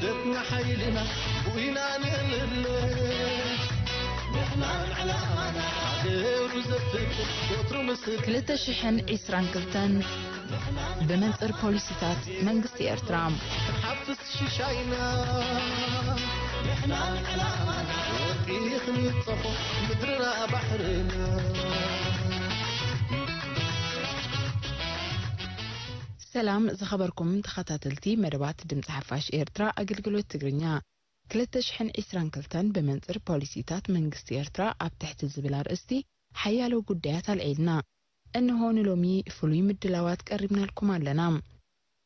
ጀግና ሓይልና ቡኢና ንእልለ ንሕናን ዕላማና ሃገሩ ዘፍቅር ወትሩ ምስል ክልተ ሽሕን ዕስራን ክልተን ብመንጽር ፖሊሲታት መንግስቲ ኤርትራ። ሓፍስ ሽሻይና ንሕናን ዕላማና ወርቂ ክንጸፎ ምድርና ባሕርና ሰላም ዝኸበርኩም ተኸታተልቲ መደባት ድምፂ ሓፋሽ ኤርትራ ኣገልግሎት ትግርኛ። ክልተ ሽሕን ዕስራን ክልተን ብመንፅር ፖሊሲታት መንግስቲ ኤርትራ ኣብ ትሕቲ ዝብል ኣርእስቲ ሓያሎ ጉዳያት ኣልዒልና እንሆ ንሎሚ ፍሉይ ምድላዋት ቀሪብናልኩም ኣለና።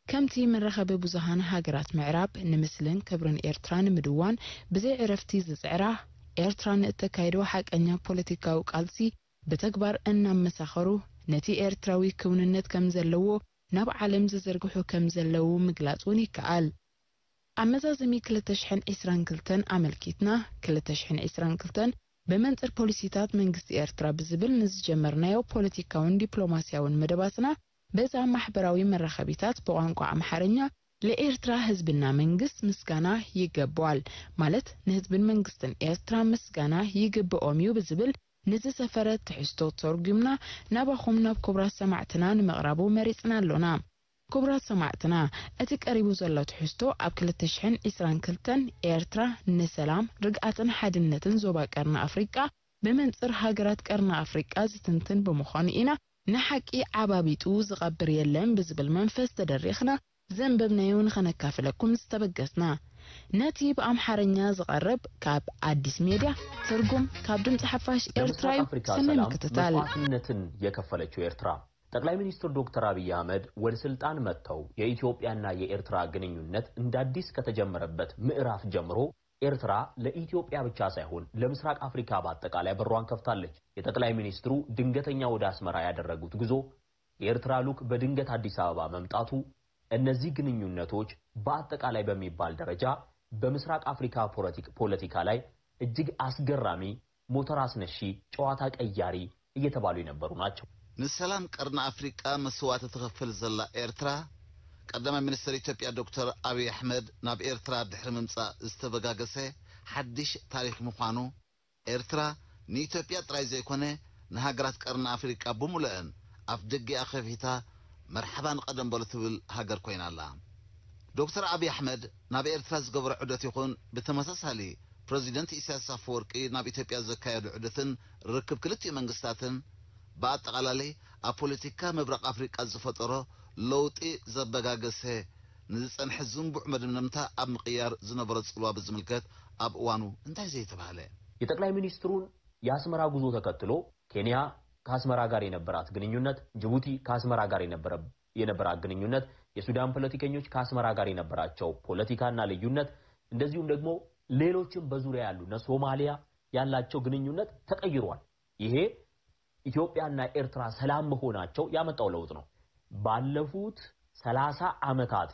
ከምቲ መራኸቢ ብዙሃን ሃገራት ምዕራብ ንምስልን ክብርን ኤርትራ ንምድዋን ብዘይ ዕረፍቲ ዝፅዕራ፣ ኤርትራ ንእተካይዶ ሓቀኛ ፖለቲካዊ ቃልሲ ብተግባር እናመሳኸሩ፣ ነቲ ኤርትራዊ ክውንነት ከም ዘለዎ ናብ ዓለም ዝዝርግሑ ከም ዘለዉ ምግላጽ እውን ይከኣል። ኣብ መዛዘሚ ክልተ ሽሕን ዕስራን ክልተን ኣመልኪትና፣ ክልተ ሽሕን ዕስራን ክልተን ብመንጽር ፖሊሲታት መንግስቲ ኤርትራ ብዝብል ንዝጀመርናዮ ፖለቲካውን ዲፕሎማስያውን መደባትና በዛ ማሕበራዊ መራኸቢታት ብቋንቋ ኣምሓርኛ ለኤርትራ ህዝብና መንግስት ምስጋና ይገባዋል፣ ማለት ንህዝብን መንግስትን ኤርትራ ምስጋና ይግብኦም እዩ ብዝብል ንዝሰፈረ ትሕዝቶ ተርጉምና ናባኹም ናብ ክቡራት ሰማዕትና ንምቕራቡ መሪጽና ኣሎና። ክቡራት ሰማዕትና፣ እቲ ቀሪቡ ዘሎ ትሕዝቶ ኣብ ክልተ ሽሕን ዕስራን ክልተን ኤርትራ ንሰላም፣ ርግኣትን ሓድነትን ዞባ ቀርኒ ኣፍሪቃ ብመንጽር ሃገራት ቀርኒ ኣፍሪቃ ዝትንትን ብምዃኑ ኢና ንሓቂ ዓባቢጡ ዝቐብር የለን ብዝብል መንፈስ ተደሪኽና ዘንበብናዮ ንኸነካፍለኩም ዝተበገስና። ነቲ ብኣምሓርኛ ዝቐርብ ካብ ኣዲስ ሜድያ፣ ትርጉም ካብ ድምፂ ሓፋሽ ኤርትራ ለምስራቅ እዩ። አፍሪካ ሰናይ ሰላም ምክትታል። መስዋዕትነትን የከፈለችው ኤርትራ። ጠቅላይ ሚኒስትር ዶክተር አብይ አህመድ ወደ ስልጣን መጥተው የኢትዮጵያና የኤርትራ ግንኙነት እንደ አዲስ ከተጀመረበት ምዕራፍ ጀምሮ ኤርትራ ለኢትዮጵያ ብቻ ሳይሆን ለምስራቅ አፍሪካ በአጠቃላይ በሯን ከፍታለች። የጠቅላይ ሚኒስትሩ ድንገተኛ ወደ አስመራ ያደረጉት ጉዞ፣ የኤርትራ ልኡክ በድንገት አዲስ አበባ መምጣቱ፣ እነዚህ ግንኙነቶች በአጠቃላይ በሚባል ደረጃ በምስራቅ አፍሪካ ፖለቲክ- ፖለቲካ ላይ እጅግ አስገራሚ ሞተር አስነሺ፣ ጨዋታ ቀያሪ እየተባሉ የነበሩ ናቸው። ንሰላም ቀርኒ ኣፍሪቃ መስዋእቲ ትኸፍል ዘላ ኤርትራ፣ ቀዳማይ ሚኒስትር ኢትዮጵያ ዶክተር ኣብይ ኣሕመድ ናብ ኤርትራ ድሕሪ ምምጻእ ዝተበጋገሰ ሓድሽ ታሪኽ ምዃኑ፣ ኤርትራ ንኢትዮጵያ ጥራይ ዘይኮነ ንሃገራት ቀርኒ ኣፍሪቃ ብምሉአን ኣፍ ደጊኣ ከፊታ መርሓባ ንቐደም በሉ ትብል ሃገር ኮይና ኣላ። ዶክተር ኣብይ ኣሕመድ ናብ ኤርትራ ዝገበሮ ዑደት ይኹን ብተመሳሳሊ ፕረዚደንት ኢሳያስ ኣፈወርቂ ናብ ኢትዮጵያ ዘካየዱ ዑደትን ርክብ ክልቲኡ መንግስታትን ብኣጠቓላሊ ኣብ ፖለቲካ ምብራቕ ኣፍሪቃ ዝፈጠሮ ለውጢ ዘበጋገሰ ንዝጸንሐ ዝንቡዕ መደምደምታ ኣብ ምቕያር ዝነበሮ ጽልዋ ብዝምልከት ኣብ እዋኑ እንታይ ዘይተባህለ? የጠቅላይ ሚኒስትሩን የአስመራ ጉዞ ተከትሎ ኬንያ ከአስመራ ጋር የነበራት ግንኙነት፣ ጅቡቲ ከአስመራ ጋር የነበረ- የነበራት ግንኙነት፣ የሱዳን ፖለቲከኞች ከአስመራ ጋር የነበራቸው ፖለቲካና ልዩነት፣ እንደዚሁም ደግሞ ሌሎችም በዙሪያ ያሉ እነ ሶማሊያ ያላቸው ግንኙነት ተቀይሯል። ይሄ ኢትዮጵያና ኤርትራ ሰላም መሆናቸው ያመጣው ለውጥ ነው። ባለፉት ሰላሳ ዓመታት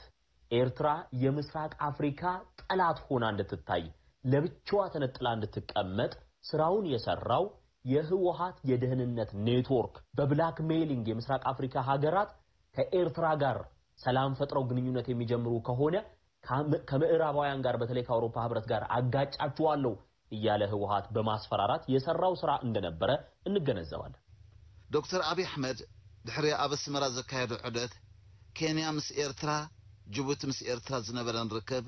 ኤርትራ የምስራቅ አፍሪካ ጠላት ሆና እንድትታይ፣ ለብቻዋ ተነጥላ እንድትቀመጥ ስራውን የሰራው የህወሓት የደህንነት ኔትወርክ በብላክሜይሊንግ የምስራቅ አፍሪካ ሀገራት ከኤርትራ ጋር ሰላም ፈጥረው ግንኙነት የሚጀምሩ ከሆነ ከም- ከምዕራባውያን ጋር በተለይ ከአውሮፓ ህብረት ጋር አጋጫችኋለሁ እያለ ህወሓት በማስፈራራት የሰራው ስራ እንደነበረ እንገነዘባለን። ዶክተር ኣብይ ኣሕመድ ድሕሪ ኣብ ኣስመራ ዘካየዶ ዑደት ኬንያ ምስ ኤርትራ፣ ጅቡቲ ምስ ኤርትራ ዝነበረን ርክብ፣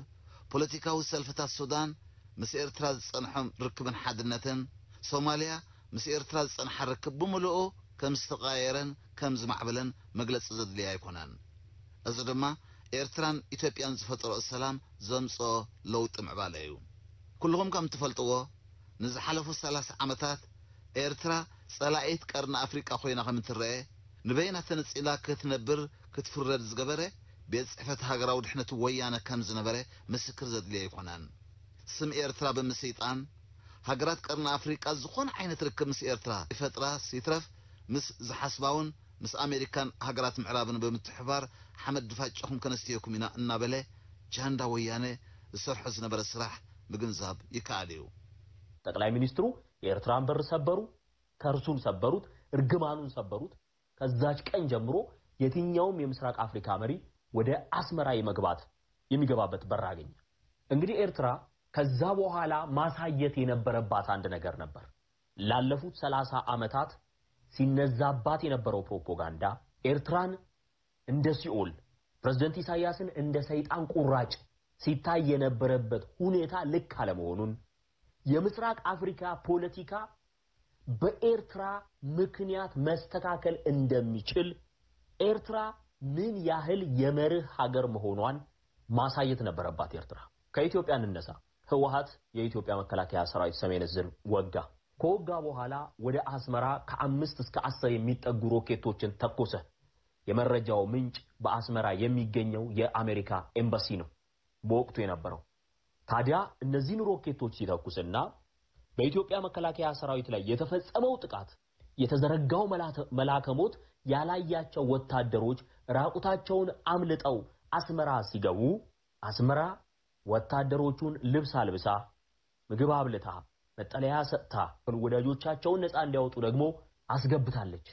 ፖለቲካዊ ሰልፍታት ሱዳን ምስ ኤርትራ ዝጸንሖም ርክብን ሓድነትን፣ ሶማልያ ምስ ኤርትራ ዝጸንሓ ርክብ ብምልኡ ከም ዝተቐያየረን ከም ዝማዕበለን መግለጺ ዘድልያ ኣይኮነን። እዚ ድማ ኤርትራን ኢትዮጵያን ዝፈጠረኦ ሰላም ዘምጽኦ ለውጢ ምዕባለ እዩ። ኩልኹም ከም ትፈልጥዎ ንዝሓለፉ ሰላሳ ዓመታት ኤርትራ ጸላኢት ቀርኒ ኣፍሪቃ ኮይና ከም እትረአ፣ ንበይና ተነጺላ ክትነብር ክትፍረድ ዝገበረ ቤት ጽሕፈት ሃገራዊ ድሕነት ወያነ ከም ዝነበረ ምስክር ዘድልዮ ኣይኮነን። ስም ኤርትራ ብምስይጣን ሃገራት ቀርኒ ኣፍሪቃ ዝኾነ ዓይነት ርክብ ምስ ኤርትራ ይፈጥራስ ይትረፍ ምስ ዝሓስባውን ምስ ኣሜሪካን ሃገራት ምዕራብን ብምትሕባር ሓመድ ድፋጭኹም ከነስትየኩም ኢና እናበለ ጃንዳ ወያነ ዝሰርሖ ዝነበረ ስራሕ ምግንዛብ ይከኣል እዩ። ጠቅላይ ሚኒስትሩ የኤርትራን በር ሰበሩ፣ ከርሱን ሰበሩት፣ እርግማኑን ሰበሩት። ከዛች ቀን ጀምሮ የትኛውም የምስራቅ አፍሪካ መሪ ወደ አስመራ የመግባት የሚገባበት በር አገኘ። እንግዲህ ኤርትራ ከዛ በኋላ ማሳየት የነበረባት አንድ ነገር ነበር። ላለፉት ሠላሳ ዓመታት ሲነዛባት የነበረው ፕሮፓጋንዳ ኤርትራን እንደ ሲኦል፣ ፕሬዝዳንት ኢሳያስን እንደ ሰይጣን ቁራጭ ሲታይ የነበረበት ሁኔታ ልክ አለመሆኑን፣ የምስራቅ አፍሪካ ፖለቲካ በኤርትራ ምክንያት መስተካከል እንደሚችል፣ ኤርትራ ምን ያህል የመርህ ሀገር መሆኗን ማሳየት ነበረባት። ኤርትራ ከኢትዮጵያ እንነሳ። ህወሓት የኢትዮጵያ መከላከያ ሰራዊት ሰሜን እዝን ወጋ። ከወጋ በኋላ ወደ አስመራ ከአምስት እስከ አስር የሚጠጉ ሮኬቶችን ተኮሰ። የመረጃው ምንጭ በአስመራ የሚገኘው የአሜሪካ ኤምባሲ ነው በወቅቱ የነበረው። ታዲያ እነዚህን ሮኬቶች ሲተኩስና በኢትዮጵያ መከላከያ ሰራዊት ላይ የተፈጸመው ጥቃት፣ የተዘረጋው መላተ- መላከሞት ያላያቸው ወታደሮች ራቁታቸውን አምልጠው አስመራ ሲገቡ፣ አስመራ ወታደሮቹን ልብስ አልብሳ፣ ምግብ አብልታ፣ መጠለያ ሰጥታ፣ ወዳጆቻቸውን ነፃ እንዲያወጡ ደግሞ አስገብታለች፣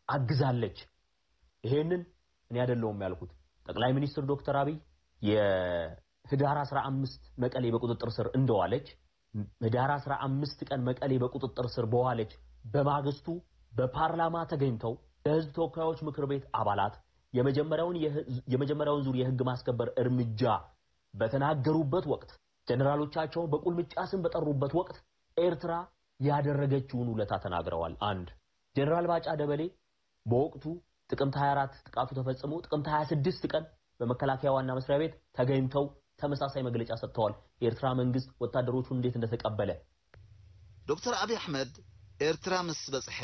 አግዛለች። ይሄንን እኔ አይደለሁም ያልኩት። ጠቅላይ ሚኒስትር ዶክተር አብይ የህዳር አስራ አምስት መቀሌ በቁጥጥር ስር እንደዋለች፣ ህዳር አስራ አምስት ቀን መቀሌ በቁጥጥር ስር በዋለች በማግስቱ በፓርላማ ተገኝተው ለህዝብ ተወካዮች ምክር ቤት አባላት የመጀመሪያውን የህ- የመጀመሪያውን ዙር የህግ ማስከበር እርምጃ በተናገሩበት ወቅት፣ ጀነራሎቻቸውን በቁልምጫ ስም በጠሩበት ወቅት ኤርትራ ያደረገችውን ውለታ ተናግረዋል። አንድ ጀነራል ባጫ ደበሌ በወቅቱ ጥቅምት ሃያ አራት ጥቃቱ ተፈጽሞ ጥቅምት ሃያ ስድስት ቀን በመከላከያ ዋና መስሪያ ቤት ተገኝተው ተመሳሳይ መግለጫ ሰጥተዋል። የኤርትራ መንግስት ወታደሮቹን እንዴት እንደተቀበለ። ዶክተር ኣብይ ኣሕመድ ኤርትራ ምስ በጽሐ፣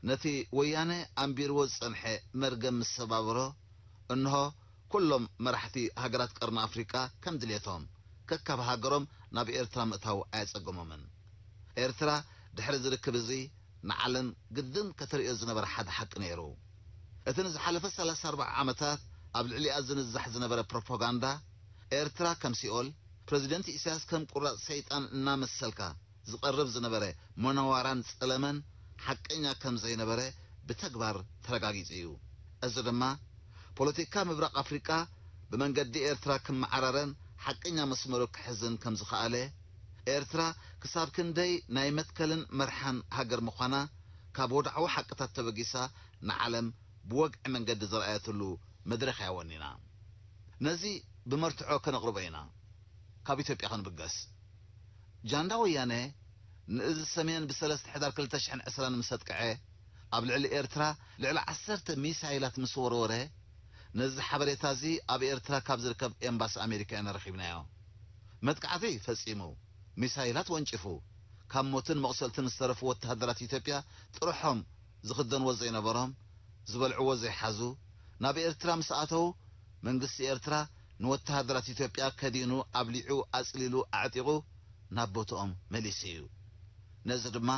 ነቲ ወያነ ኣንቢርዎ ዝጸንሐ መርገም ምስ ሰባበሮ፣ እንሆ ኩሎም መራሕቲ ሃገራት ቀርኒ ኣፍሪቃ ከም ድሌቶም ከካብ ሃገሮም ናብ ኤርትራ ምእታው ኣየጸገሞምን። ኤርትራ ድሕሪ ዝርክብ እዚ ንዓለም ግድን ከተርእዮ ዝነበረ ሓደ ሓቂ ነይሩ። እቲ ንዝሓለፈ ሰላሳ ኣርባዓ ዓመታት ኣብ ልዕሊኣ ዝንዛሕ ዝነበረ ፕሮፓጋንዳ፣ ኤርትራ ከም ሲኦል፣ ፕረዚደንት ኢሳያስ ከም ቁራጽ ሰይጣን እናመሰልካ ዝቐርብ ዝነበረ መነዋራን ጸለመን ሓቀኛ ከም ዘይነበረ ብተግባር ተረጋጊጹ እዩ። እዚ ድማ ፖለቲካ ምብራቕ ኣፍሪቃ ብመንገዲ ኤርትራ ክመዓራረን ሓቀኛ መስመሩ ክሕዝን ከም ዝኸኣለ፣ ኤርትራ ክሳብ ክንደይ ናይ መትከልን መርሓን ሃገር ምዃና ካብ ወድዓዊ ሓቅታት ተበጊሳ ንዓለም ብወግዒ መንገዲ ዘርኣየትሉ መድረኽ እያ ወኒና። ነዚ ብመርትዖ ከነቕርቦ ኢና። ካብ ኢትዮጵያ ክንብገስ። ጃንዳ ወያነ ንእዝ ሰሜን ብሰለስተ ሕዳር ክልተ ሽሕን ዕስራን ምስ ኣጥቅዐ፣ ኣብ ልዕሊ ኤርትራ ልዕሊ ዓሰርተ ሚሳይላት ምስ ወረወረ፣ ነዚ ሓበሬታ እዚ ኣብ ኤርትራ ካብ ዝርከብ ኤምባሲ ኣሜሪካ ኢና ረኺብናዮ። መጥቃዕቲ ፈጺሙ፣ ሚሳይላት ወንጪፉ፣ ካብ ሞትን መቑሰልትን ዝተረፉ ወተሃደራት ኢትዮጵያ ጥርሖም ዝኽደንዎ ዘይነበሮም፣ ዝበልዕዎ ዘይሓዙ፣ ናብ ኤርትራ ምስ ኣተዉ፣ መንግስቲ ኤርትራ ንወተሃደራት ኢትዮጵያ ከዲኑ፣ ኣብሊዑ፣ ኣጽሊሉ፣ ኣዕጢቑ ናብ ቦትኦም መሊሱ እዩ። ነዚ ድማ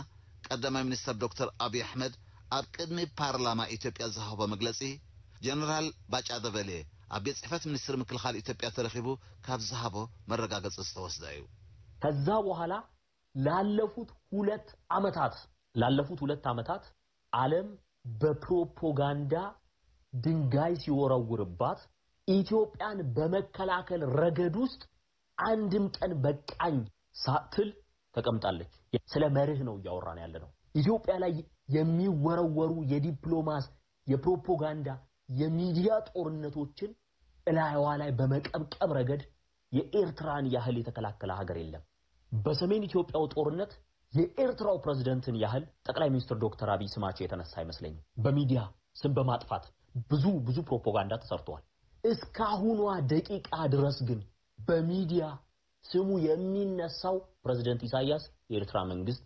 ቀዳማይ ሚኒስተር ዶክተር ኣብይ ኣሕመድ ኣብ ቅድሚ ፓርላማ ኢትዮጵያ ዝሃቦ መግለጺ፣ ጀነራል ባጫ ደበሌ ኣብ ቤት ጽሕፈት ሚኒስትሪ ምክልኻል ኢትዮጵያ ተረኺቡ ካብ ዝሃቦ መረጋገጺ ዝተወስደ እዩ። ከዛ በኋላ ላለፉት ሁለት ዓመታት ላለፉት ሁለት ዓመታት ዓለም በፕሮፓጋንዳ ድንጋይ ሲወረውርባት፣ ኢትዮጵያን በመከላከል ረገድ ውስጥ አንድም ቀን በቃኝ ሳትል ተቀምጣለች። ስለ መርህ ነው እያወራን ያለ ነው። ኢትዮጵያ ላይ የሚወረወሩ የዲፕሎማስ፣ የፕሮፓጋንዳ፣ የሚዲያ ጦርነቶችን እላይዋ ላይ በመቀብቀብ ረገድ የኤርትራን ያህል የተከላከለ ሀገር የለም። በሰሜን ኢትዮጵያው ጦርነት የኤርትራው ፕሬዝደንትን ያህል ጠቅላይ ሚኒስትር ዶክተር አብይ ስማቸው የተነሳ አይመስለኝም። በሚዲያ ስም በማጥፋት ብዙ ብዙ ፕሮፓጋንዳ ተሰርተዋል። እስካሁኗ ደቂቃ ድረስ ግን በሚዲያ ስሙ የሚነሳው ፕሬዝደንት ኢሳያስ፣ የኤርትራ መንግስት፣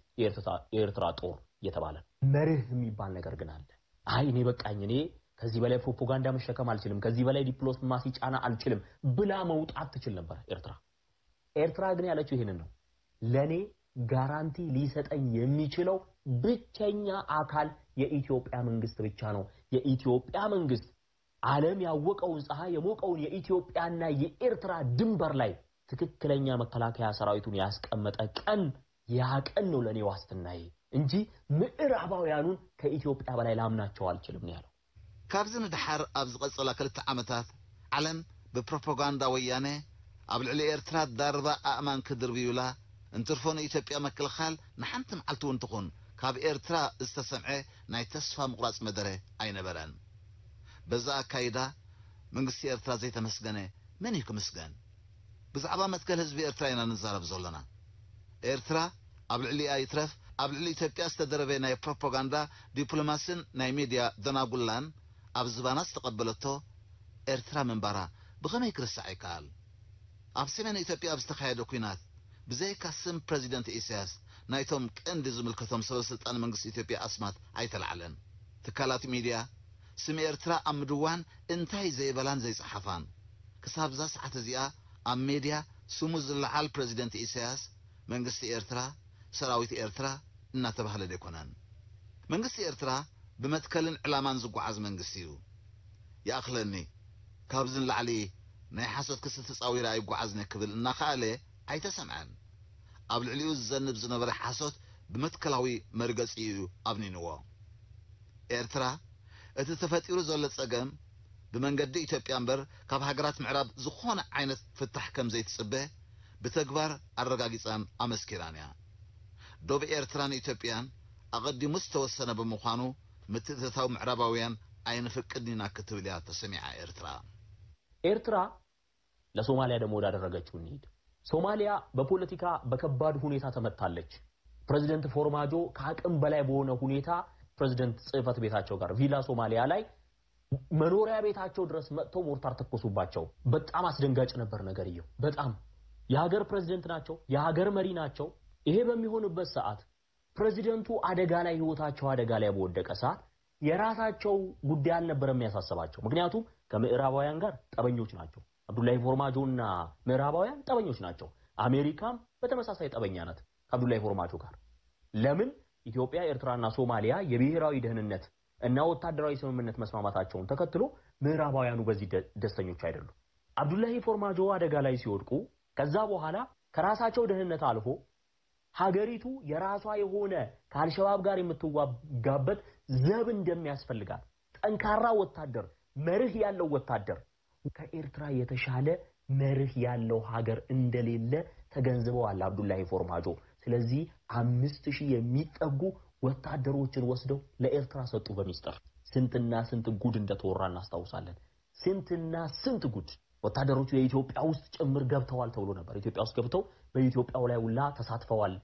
የኤርትራ ጦር እየተባለ ነው። መርህ የሚባል ነገር ግን አለ። አይ እኔ በቃኝ፣ እኔ ከዚህ በላይ ፕሮፓጋንዳ መሸከም አልችልም፣ ከዚህ በላይ ዲፕሎማሲ ጫና አልችልም ብላ መውጣት ትችል ነበር ኤርትራ። ኤርትራ ግን ያለችው ይህንን ነው። ለኔ ጋራንቲ ሊሰጠኝ የሚችለው ብቸኛ አካል የኢትዮጵያ መንግስት ብቻ ነው። የኢትዮጵያ መንግስት ዓለም ያወቀውን፣ ፀሐይ የሞቀውን የኢትዮጵያና የኤርትራ ድንበር ላይ ትክክለኛ መከላከያ ሰራዊቱን ያስቀመጠ ቀን፣ ያ ቀን ነው ለኔ ዋስትናዬ እንጂ ምዕራባውያኑን ከኢትዮጵያ በላይ ላምናቸው አልችልም ነው ያለው። ካብዚ ንደሓር ኣብ ዝቐጸላ ክልተ ዓመታት ዓለም ብፕሮፓጋንዳ ወያነ ኣብ ልዕሊ ኤርትራ ዳርባ ኣእማን ክድርብዩላ፣ እንትርፎ ንኢትዮጵያ ምክልኻል ንሓንቲ መዓልቲ እውን ትኹን ካብ ኤርትራ ዝተሰምዐ ናይ ተስፋ ምቑራጽ መደረ ኣይነበረን። በዛ ኣካይዳ መንግስቲ ኤርትራ ዘይተመስገነ መን እዩ ክምስገን? ብዛዕባ መትከል ህዝቢ ኤርትራ ኢና ንዛረብ ዘሎና። ኤርትራ ኣብ ልዕሊኣ ይትረፍ ኣብ ልዕሊ ኢትዮጵያ ዝተደረበ ናይ ፕሮፓጋንዳ፣ ዲፕሎማስን ናይ ሚድያ ደናጉላን ኣብ ዝባና ዝተቐበለቶ ኤርትራ ምንባራ ብኸመይ ክርስዕ ይከኣል? ኣብ ሰሜን ኢትዮጵያ ኣብ ዝተኻየደ ኲናት ብዘይካ ስም ፕረዚደንት ኢሳያስ ናይቶም ቀንዲ ዝምልከቶም ሰበ ስልጣን መንግስቲ ኢትዮጵያ ኣስማት ኣይተላዕለን። ትካላት ሚድያ ስም ኤርትራ ኣብ ምድዋን እንታይ ዘይበላን ዘይጸሓፋን። ክሳብ እዛ ሰዓት እዚኣ ኣብ ሜድያ ስሙ ዝለዓል ፕረዚደንት ኢሳያስ፣ መንግስቲ ኤርትራ፣ ሰራዊት ኤርትራ እናተባህለ ደይኮነን። መንግስቲ ኤርትራ ብመትከልን ዕላማን ዝጓዓዝ መንግስቲ እዩ። ይኣኽለኒ፣ ካብዚ ንላዕሊ ናይ ሓሶት ክሲ ተጻዊረ ኣይጓዓዝን ክብል እናኸኣለ ኣይተሰምዐን። ኣብ ልዕሊኡ ዝዘንብ ዝነበረ ሓሶት ብመትከላዊ መርገጺ እዩ ኣብኒንዎ። ኤርትራ እቲ ተፈጢሩ ዘሎ ጸገም ብመንገዲ ኢትዮጵያ እምበር ካብ ሃገራት ምዕራብ ዝኾነ ዓይነት ፍታሕ ከም ዘይትጽበ ብተግባር ኣረጋጊጻን ኣመስኪራን እያ። ዶብ ኤርትራን ኢትዮጵያን ኣቐዲሙ ዝተወሰነ ብምዃኑ ምትእትታው ምዕራባውያን ኣይንፍቅድን ኢና ክትብል እያ ተሰሚዓ ኤርትራ። ኤርትራ ለሶማሊያ ደግሞ ወዳደረገችው እንሂድ። ሶማሊያ በፖለቲካ በከባድ ሁኔታ ተመታለች። ፕሬዚደንት ፎርማጆ ከአቅም በላይ በሆነ ሁኔታ ፕሬዚደንት ጽህፈት ቤታቸው ጋር ቪላ ሶማሊያ ላይ መኖሪያ ቤታቸው ድረስ መጥተው ሞርታር ተኮሱባቸው። በጣም አስደንጋጭ ነበር ነገርየው። በጣም የሀገር ፕሬዚደንት ናቸው፣ የሀገር መሪ ናቸው። ይሄ በሚሆንበት ሰዓት ፕሬዚደንቱ አደጋ ላይ፣ ህይወታቸው አደጋ ላይ በወደቀ ሰዓት የራሳቸው ጉዳይ አልነበረም የሚያሳስባቸው። ምክንያቱም ከምዕራባውያን ጋር ጠበኞች ናቸው። አብዱላሂ ፎርማጆና ምዕራባውያን ጠበኞች ናቸው። አሜሪካም በተመሳሳይ ጠበኛ ናት ከአብዱላሂ ፎርማጆ ጋር። ለምን? ኢትዮጵያ፣ ኤርትራና ሶማሊያ የብሔራዊ ደህንነት እና ወታደራዊ ስምምነት መስማማታቸውን ተከትሎ ምዕራባውያኑ በዚህ ደ- ደስተኞች አይደሉም። አብዱላሂ ፎርማጆ አደጋ ላይ ሲወድቁ ከዛ በኋላ ከራሳቸው ደህንነት አልፎ ሀገሪቱ የራሷ የሆነ ከአልሸባብ ጋር የምትዋጋበት ዘብ እንደሚያስፈልጋት፣ ጠንካራ ወታደር፣ መርህ ያለው ወታደር፣ ከኤርትራ የተሻለ መርህ ያለው ሀገር እንደሌለ ተገንዝበዋል አብዱላሂ ፎርማጆ። ስለዚህ አምስት ሺህ የሚጠጉ ወታደሮችን ወስደው ለኤርትራ ሰጡ በሚስጥር። ስንትና ስንት ጉድ እንደተወራ እናስታውሳለን። ስንትና ስንት ጉድ። ወታደሮቹ የኢትዮጵያ ውስጥ ጭምር ገብተዋል ተብሎ ነበር። ኢትዮጵያ ውስጥ ገብተው በኢትዮጵያው ላይ ሁላ ተሳትፈዋል።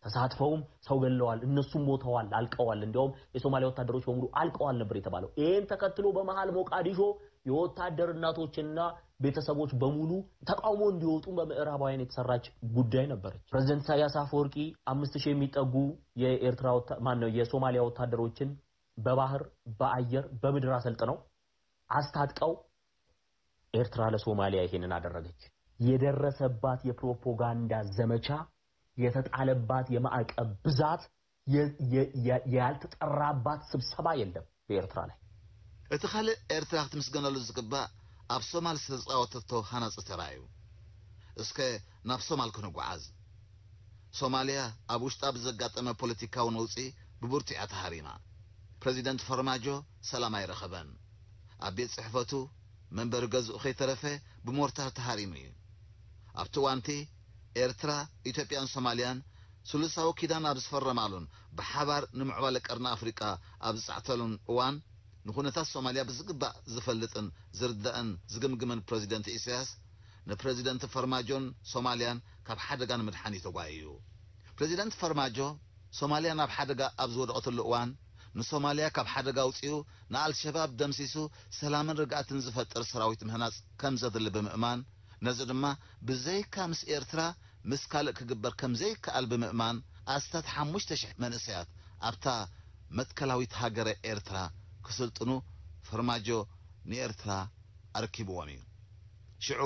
ተሳትፈውም ሰው ገለዋል፣ እነሱም ሞተዋል፣ አልቀዋል። እንዲያውም የሶማሊያ ወታደሮች በሙሉ አልቀዋል ነበር የተባለው። ይህን ተከትሎ በመሃል ሞቃዲሾ የወታደር እናቶችና ቤተሰቦች በሙሉ ተቃውሞ እንዲወጡ በምዕራባውያን የተሰራች ጉዳይ ነበረች። ፕሬዚደንት ኢሳያስ አፈወርቂ አምስት ሺህ የሚጠጉ የኤርትራ ወታ- ማነው የሶማሊያ ወታደሮችን በባህር፣ በአየር፣ በምድር አሰልጥነው አስታጥቀው ኤርትራ ለሶማሊያ ይሄንን አደረገች። የደረሰባት የፕሮፓጋንዳ ዘመቻ፣ የተጣለባት የማዕቀብ ብዛት፣ የ- የ- የ- ያልተጠራባት ስብሰባ የለም በኤርትራ ላይ። እቲ ካልእ ኤርትራ ክትምስገነሉ ዝግባእ ኣብ ሶማል ዝተጻወተቶ ሃናጺ ተራ እዩ። እስከ ናብ ሶማል ክንጓዓዝ። ሶማልያ ኣብ ውሽጣ ብዘጋጠመ ፖለቲካዊ ነውጺ ብብርቱዕ እያ ተሃሪማ። ፕረዚደንት ፈርማጆ ሰላም ኣይረኸበን። ኣብ ቤት ጽሕፈቱ መንበሪ ገዝኡ ከይተረፈ ብሞርታር ተሃሪሙ እዩ። ኣብቲ እዋንቲ ኤርትራ፣ ኢትዮጵያን ሶማልያን ስሉሳዊ ኪዳን ኣብ ዝፈረማሉን ብሓባር ንምዕባለ ቀርኒ ኣፍሪቃ ኣብ ዝጻዕተሉን እዋን ንኹነታት ሶማልያ ብዝግባእ ዝፈልጥን ዝርዳእን ዝግምግምን ፕረዚደንት ኢሳያስ ንፕረዚደንት ፈርማጆን ሶማልያን ካብ ሓደጋ ንምድሓን እዩ ተጓይዩ። ፕረዚደንት ፈርማጆ ሶማልያ ናብ ሓደጋ ኣብ ዝወደቐትሉ እዋን ንሶማልያ ካብ ሓደጋ ኣውጺኡ ንኣልሸባብ ደምሲሱ ሰላምን ርግኣትን ዝፈጥር ሰራዊት ምህናጽ ከም ዘድሊ ብምእማን ነዚ ድማ ብዘይካ ምስ ኤርትራ ምስ ካልእ ክግበር ከም ዘይከኣል ብምእማን ኣስታት ሓሙሽተ ሽሕ መንእሰያት ኣብታ መትከላዊት ሃገረ ኤርትራ ክስልጥኑ ፈርማጆ ንኤርትራ ኣረኪብዎም እዩ። ሽዑ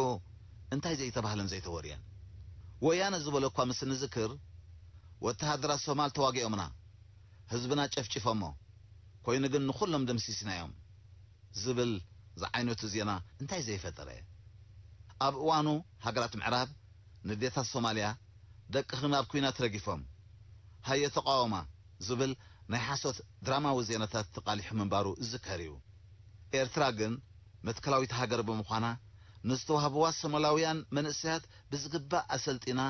እንታይ ዘይተባህለን ዘይተወርየን። ወያነ ዝበሎ እኳ ምስ እንዝክር ወተሃደራት ሶማል ተዋጊኦምና፣ ህዝብና ጨፍጪፎሞ፣ ኮይኑ ግን ንኹሎም ደምሲስናዮም ዝብል ዝዓይነቱ ዜና እንታይ ዘይፈጠረ። ኣብ እዋኑ ሃገራት ምዕራብ ንዴታት ሶማልያ ደቅኽን ኣብ ኲናት ረጊፎም ሃየ ተቓወማ ዝብል ናይ ሓሶት ድራማዊ ዜናታት ተቓሊሑ ምንባሩ ዝዝከር እዩ። ኤርትራ ግን መትከላዊት ሃገር ብምዃና ንዝተዋህብዋ ሶማላውያን መንእሰያት ብዝግባእ ኣሰልጢና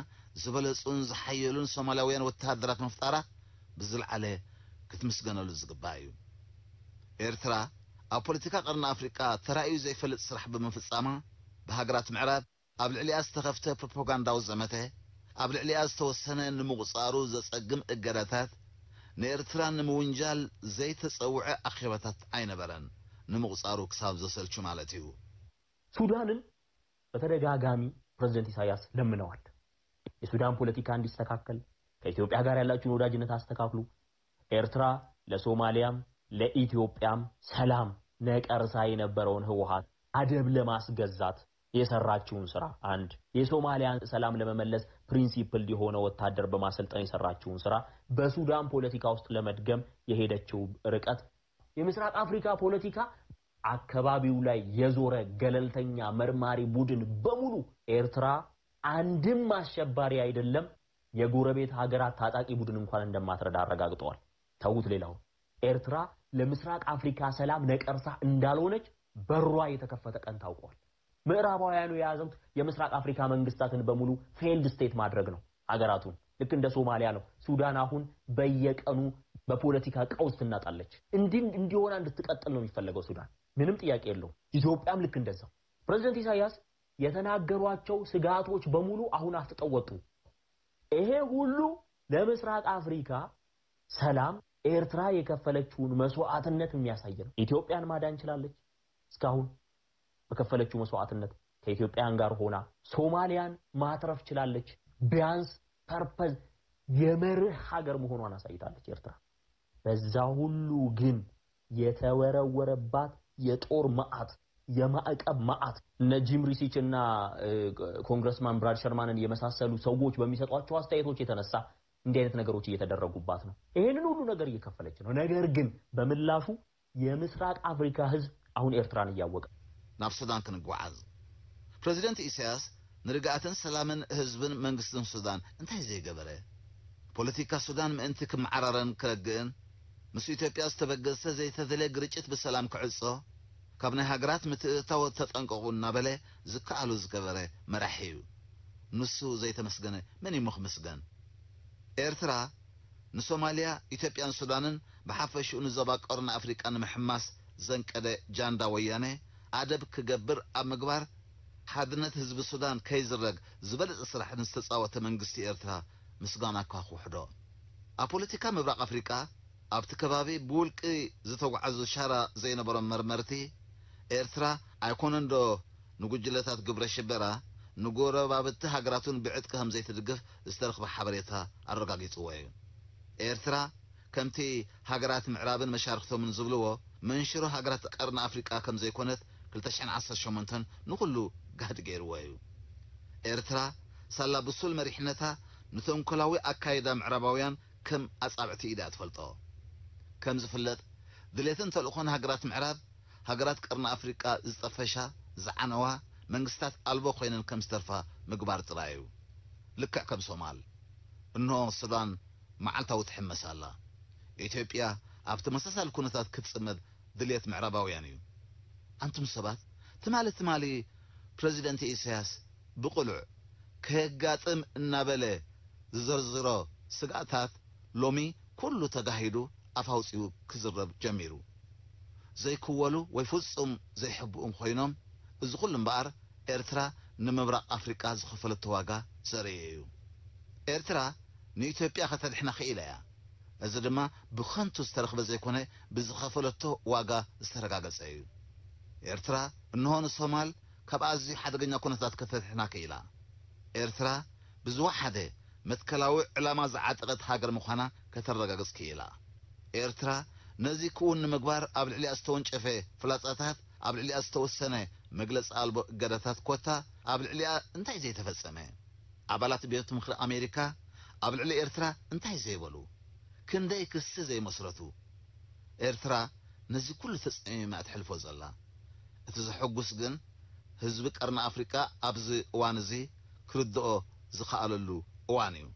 ዝበለጹን ዝሓየሉን ሶማላውያን ወተሃደራት ምፍጣራ ብዝለዓለ ክትምስገነሉ ዝግባእ እዩ። ኤርትራ ኣብ ፖለቲካ ቀርኒ ኣፍሪቃ ተራእዩ ዘይፈልጥ ስራሕ ብምፍጻማ ብሃገራት ምዕራብ ኣብ ልዕሊኣ ዝተኸፍተ ፕሮፓጋንዳዊ ዘመተ፣ ኣብ ልዕሊኣ ዝተወሰነ ንምቑጻሩ ዘጸግም እገዳታት፣ ንኤርትራ ንምውንጃል ዘይተጸውዐ ኣኼባታት ኣይነበረን፣ ንምቑጻሩ ክሳብ ዘሰልቹ ማለት እዩ። ሱዳንን በተደጋጋሚ ፕሬዝደንት ኢሳያስ ለምነዋል። የሱዳን ፖለቲካ እንዲስተካከል፣ ከኢትዮጵያ ጋር ያላችሁን ወዳጅነት አስተካክሉ። ኤርትራ ለሶማሊያም ለኢትዮጵያም ሰላም ነቀርሳ የነበረውን ህወሓት አደብ ለማስገዛት የሰራችውን ስራ፣ አንድ የሶማሊያን ሰላም ለመመለስ ፕሪንሲፕል የሆነ ወታደር በማሰልጠን የሰራችውን ስራ፣ በሱዳን ፖለቲካ ውስጥ ለመድገም የሄደችው ርቀት፣ የምስራቅ አፍሪካ ፖለቲካ አካባቢው ላይ የዞረ ገለልተኛ መርማሪ ቡድን በሙሉ ኤርትራ አንድም አሸባሪ አይደለም፣ የጎረቤት ሀገራት ታጣቂ ቡድን እንኳን እንደማትረዳ አረጋግጠዋል። ተዉት ሌላው። ኤርትራ ለምስራቅ አፍሪካ ሰላም ነቀርሳ እንዳልሆነች በሯ የተከፈተ ቀን ታውቋል። ምዕራባውያኑ የያዙት የምስራቅ አፍሪካ መንግስታትን በሙሉ ፌይልድ ስቴት ማድረግ ነው ሀገራቱን። ልክ እንደ ሶማሊያ ነው። ሱዳን አሁን በየቀኑ በፖለቲካ ቀውስ ትናጣለች። እንዲህ እንዲሆና እንድትቀጥል ነው የሚፈለገው ሱዳን። ምንም ጥያቄ የለውም። ኢትዮጵያም ልክ እንደዛው። ፕሬዝደንት ኢሳያስ የተናገሯቸው ስጋቶች በሙሉ አሁን አፍጥጠው ወጡ። ይሄ ሁሉ ለምስራቅ አፍሪካ ሰላም ኤርትራ የከፈለችውን መስዋዕትነት የሚያሳይ ነው። ኢትዮጵያን ማዳን ችላለች። እስካሁን በከፈለችው መስዋዕትነት ከኢትዮጵያን ጋር ሆና ሶማሊያን ማትረፍ ችላለች። ቢያንስ ፐርፐዝ የመርህ ሀገር መሆኗን አሳይታለች ኤርትራ። በዛ ሁሉ ግን የተወረወረባት የጦር መዓት፣ የማዕቀብ መዓት። እነ ጂም ሪሲች እና ኮንግረስማን ብራድ ሸርማንን የመሳሰሉ ሰዎች በሚሰጧቸው አስተያየቶች የተነሳ እንዲህ አይነት ነገሮች እየተደረጉባት ነው። ይሄንን ሁሉ ነገር እየከፈለች ነው። ነገር ግን በምላሹ የምስራቅ አፍሪካ ህዝብ አሁን ኤርትራን እያወቀ ናብ ሱዳን ክንጓዓዝ። ፕሬዚደንት ኢሳያስ ንርግኣትን ሰላምን ህዝብን መንግስትን ሱዳን እንታይ ዘይገበረ? ፖለቲካ ሱዳን ምእንቲ ክመዓራረን ክረግእን፣ ምስ ኢትዮጵያ ዝተበገሰ ዘይተደልየ ግርጭት ብሰላም ክዕጾ፣ ካብ ናይ ሃገራት ምትእትታው ተጠንቀቑ እናበለ ዝከኣሎ ዝገበረ መራሒ እዩ። ንሱ ዘይተመስገነ መን እዩ ክምስገን? ኤርትራ ንሶማልያ፣ ኢትዮጵያን ሱዳንን ብሓፈሽኡ ንዞባ ቀርኒ ኣፍሪቃ ንምሕማስ ዘንቀደ ጃንዳ ወያነ ኣደብ ክገብር ኣብ ምግባር፣ ሓድነት ህዝቢ ሱዳን ከይዝረግ ዝበለጸ ስራሕ ንዝተጻወተ መንግስቲ ኤርትራ ምስጋናኳ ክውሕዶ። ኣብ ፖለቲካ ምብራቕ ኣፍሪቃ ኣብቲ ከባቢ ብውልቂ ዝተጓዓዙ ሻራ ዘይነበሮም መርመርቲ፣ ኤርትራ ኣይኮነንዶ ንጉጅለታት ግብረ ሽበራ ንጎረባብቲ ሃገራቱን ብዕጥቂ ከም ዘይትድግፍ ዝተረኽበ ሓበሬታ ኣረጋጊጽዎ እዩ። ኤርትራ ከምቲ ሃገራት ምዕራብን መሻርኽቶምን ዝብልዎ መንሽሮ ሃገራት ቀርኒ ኣፍሪቃ ከም ዘይኮነት ክልተ ሽሕን ዓሰርተ ሸሞንተን ንኹሉ ጋህዲ ገይርዎ እዩ። ኤርትራ ሳላ ብሱል መሪሕነታ ንተንኮላዊ ኣካይዳ ምዕራባውያን ከም ኣጻብዕቲ ኢዳ እያ ትፈልጦ። ከም ዝፍለጥ ድሌትን ተልእኾን ሃገራት ምዕራብ ሃገራት ቀርኒ ኣፍሪቃ ዝጠፈሻ፣ ዝዓነዋ፣ መንግስታት ኣልቦ ኮይነን ከም ዝተርፋ ምግባር ጥራይ እዩ። ልክዕ ከም ሶማል። እንሆ ሱዳን መዓልታዊ ትሕመስ ኣላ። ኢትዮጵያ ኣብ ተመሳሳሊ ኩነታት ክትጽመድ ድልየት ምዕራባውያን እዩ። ኣንቱም ሰባት፣ ትማሊ ትማሊ ፕረዚደንት ኢሳያስ ብቕሉዕ ከየጋጥም እናበለ ዝዘርዝሮ ስግኣታት ሎሚ ኩሉ ተጋሂዱ ኣፍ ኣውጺኡ ክዝረብ ጀሚሩ። ዘይክወሉ ወይ ፍጹም ዘይሕብኡ ኮይኖም፣ እዚ ኩሉ እምበኣር ኤርትራ ንምብራቕ ኣፍሪቃ ዝኸፈለቶ ዋጋ ዘርኢ እዩ። ኤርትራ ንኢትዮጵያ ከተድሕና ክኢላ እያ። እዚ ድማ ብኸንቱ ዝተረኽበ ዘይኮነ ብዝኸፈለቶ ዋጋ ዝተረጋገጸ እዩ። ኤርትራ እንሆ ንሶማል ካብ ኣዝዩ ሓደገኛ ኩነታት ከተድሕና ክኢላ። ኤርትራ ብዝወሓደ መትከላዊ ዕላማ ዝዓጠቐት ሃገር ምዃና ከተረጋግጽ ክኢላ። ኤርትራ ነዚ ክውን ንምግባር ኣብ ልዕሊኣ ዝተወንጨፈ ፍላጻታት፣ ኣብ ልዕሊኣ ዝተወሰነ መግለጺ ኣልቦ እገዳታት ኮታ ኣብ ልዕሊኣ እንታይ ዘይተፈጸመ? ኣባላት ቤት ምኽሪ ኣሜሪካ ኣብ ልዕሊ ኤርትራ እንታይ ዘይበሉ? ክንደይ ክሲ ዘይመስረቱ? ኤርትራ ነዚ ኩሉ ተጸሚማ እያ ትሕልፎ ዘላ። እቲ ዘሐጉስ ግን ህዝቢ ቀርኒ ኣፍሪቃ ኣብዚ እዋን እዚ ክርድኦ ዝኸኣለሉ እዋን እዩ።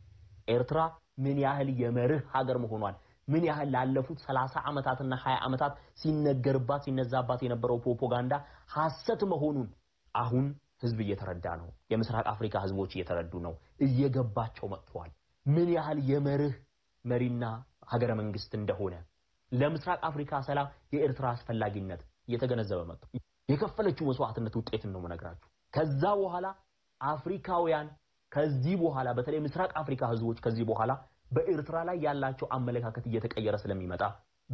ኤርትራ ምን ያህል የመርህ ሀገር መሆኗን፣ ምን ያህል ላለፉት ሰላሳ ዓመታትና ሃያ ዓመታት ሲነገርባት ሲነዛባት የነበረው ፕሮፓጋንዳ ሐሰት መሆኑን አሁን ህዝብ እየተረዳ ነው። የምስራቅ አፍሪካ ህዝቦች እየተረዱ ነው። እየገባቸው መጥተዋል። ምን ያህል የመርህ መሪና ሀገረ መንግስት እንደሆነ ለምስራቅ አፍሪካ ሰላም የኤርትራ አስፈላጊነት እየተገነዘበ መጥቶ የከፈለችው መስዋዕትነት ውጤትን ነው መነግራችሁ። ከዛ በኋላ አፍሪካውያን ከዚህ በኋላ በተለይ ምስራቅ አፍሪካ ህዝቦች ከዚህ በኋላ በኤርትራ ላይ ያላቸው አመለካከት እየተቀየረ ስለሚመጣ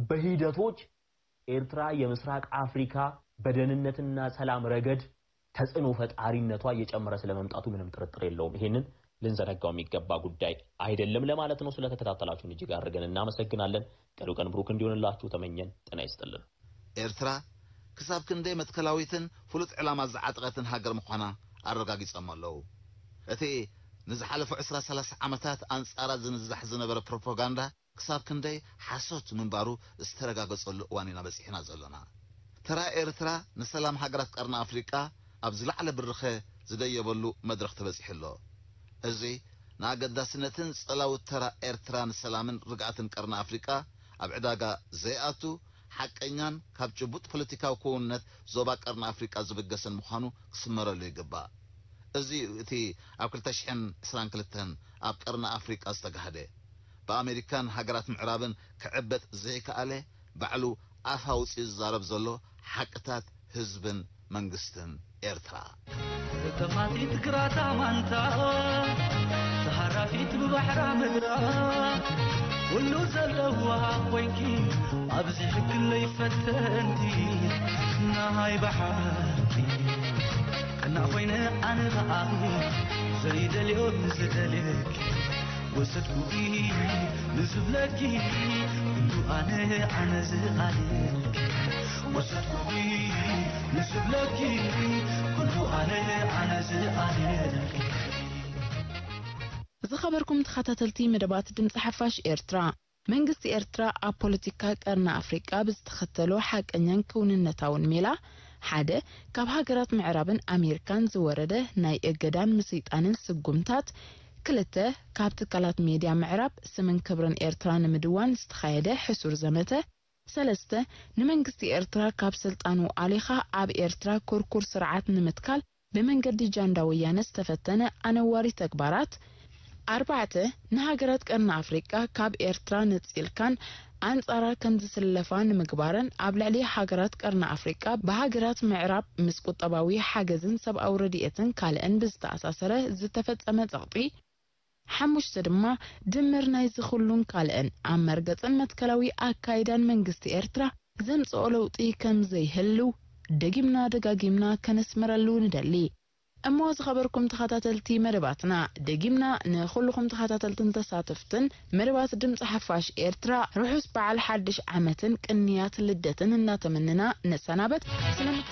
በሂደቶች ኤርትራ የምስራቅ አፍሪካ በደህንነትና ሰላም ረገድ ተጽዕኖ ፈጣሪነቷ እየጨመረ ስለመምጣቱ ምንም ጥርጥር የለውም። ይሄንን ልንዘነጋው የሚገባ ጉዳይ አይደለም ለማለት ነው። ስለተከታተላችሁን እጅግ አድርገን እናመሰግናለን። ቀሪው ቀን ብሩክ እንዲሆንላችሁ ተመኘን። ጤና ይስጥልን። ኤርትራ ክሳብ ክንደይ መትከላዊትን ፍሉጥ ዕላማ ዝዓጠቐትን ሃገር ምዃና ኣረጋጊጾም ኣለዉ። እቲ ንዝሓለፉ ዕስራ ሰላሳ ዓመታት ኣንጻራ ዝንዛሕ ዝነበረ ፕሮፓጋንዳ ክሳብ ክንደይ ሓሶት ምንባሩ ዝተረጋገጸሉ እዋን ኢና በጺሕና ዘሎና። ተራ ኤርትራ ንሰላም ሃገራት ቀርኒ ኣፍሪቃ ኣብ ዝለዓለ ብርኸ ዝደየበሉ መድረኽ ተበጺሑ ኣሎ። እዚ ንኣገዳስነትን ጸላዊ ተራ ኤርትራ ንሰላምን ርግኣትን ቀርኒ ኣፍሪቃ ኣብ ዕዳጋ ዘይኣቱ ሓቀኛን ካብ ጭቡጥ ፖለቲካዊ ክውንነት ዞባ ቀርኒ ኣፍሪቃ ዝብገሰን ምዃኑ ክስመረሉ ይግባእ። እዚ እዩ እቲ ኣብ ክልተ ሽሕን ዕስራን ክልተን ኣብ ቀርኒ ኣፍሪቃ ዝተጋህደ ብኣሜሪካን ሃገራት ምዕራብን ክዕበጥ ዘይከኣለ ባዕሉ ኣፍ ኣውጺኡ ዝዛረብ ዘሎ ሓቅታት ህዝብን መንግስትን ኤርትራ። ተማቲት ግራታ ማንታ ተሃራፊት ብባሕራ ምድራ ኩሉ ዘለዋ ኮይንኪ ኣብዚ ሕግለይ ፈተንቲ ናይ ባሓቂ ቀና ኮይነ ኣነ ኸኣ ዘይደልዮ ዝደልየኪ ወሰድኩኪ ንዝብለኪ ኩሉ ኣነ ኣነ ዝኣልየኪ ወሰድኩኪ ንዝብለኪ ኩሉ ኣነ ኣነ ዝኣልየኪ ዝኸበርኩም ተኸታተልቲ መደባት ድምፂ ሓፋሽ ኤርትራ መንግስቲ ኤርትራ ኣብ ፖለቲካ ቀርኒ ኣፍሪቃ ብዝተኸተሎ ሓቀኛን ክውንነታውን ሜላ ሓደ ካብ ሃገራት ምዕራብን ኣሜሪካን ዝወረደ ናይ እገዳን ምስይጣንን ስጉምታት ክልተ ካብ ትካላት ሜድያ ምዕራብ ስምን ክብርን ኤርትራ ንምድዋን ዝተኻየደ ሕሱር ዘመተ ሰለስተ ንመንግስቲ ኤርትራ ካብ ስልጣኑ ኣሊኻ ኣብ ኤርትራ ኩርኩር ስርዓት ንምትካል ብመንገዲ ጃንዳ ወያነ ዝተፈተነ ኣነዋሪ ተግባራት ኣርባዕተ ንሃገራት ቀርኒ ኣፍሪቃ ካብ ኤርትራ ነጺልካን ኣንጻራ ከም ዝስለፋ ንምግባርን ኣብ ልዕሊ ሃገራት ቀርኒ ኣፍሪቃ ብሃገራት ምዕራብ ምስ ቁጠባዊ ሓገዝን ሰብኣዊ ረድኤትን ካልእን ብዝተኣሳሰረ ዝተፈጸመ ጸቕጢ ሓሙሽተ ድማ ድምር ናይዚ ኩሉን ካልእን ኣብ መርገጽን መትከላዊ ኣካይዳን መንግስቲ ኤርትራ ዘምጽኦ ለውጢ ከም ዘይህልው ደጊምና ደጋጊምና ከነስምረሉ ንደሊ። እሞ ዝኸበርኩም ተኸታተልቲ መደባትና ደጊምና ንኹልኹም ተኸታተልትን ተሳተፍትን መደባት ድምፂ ሓፋሽ ኤርትራ ርሑስ በዓል ሓድሽ ዓመትን ቅንያት ልደትን እናተመንና ንሰናበት። ስለምክ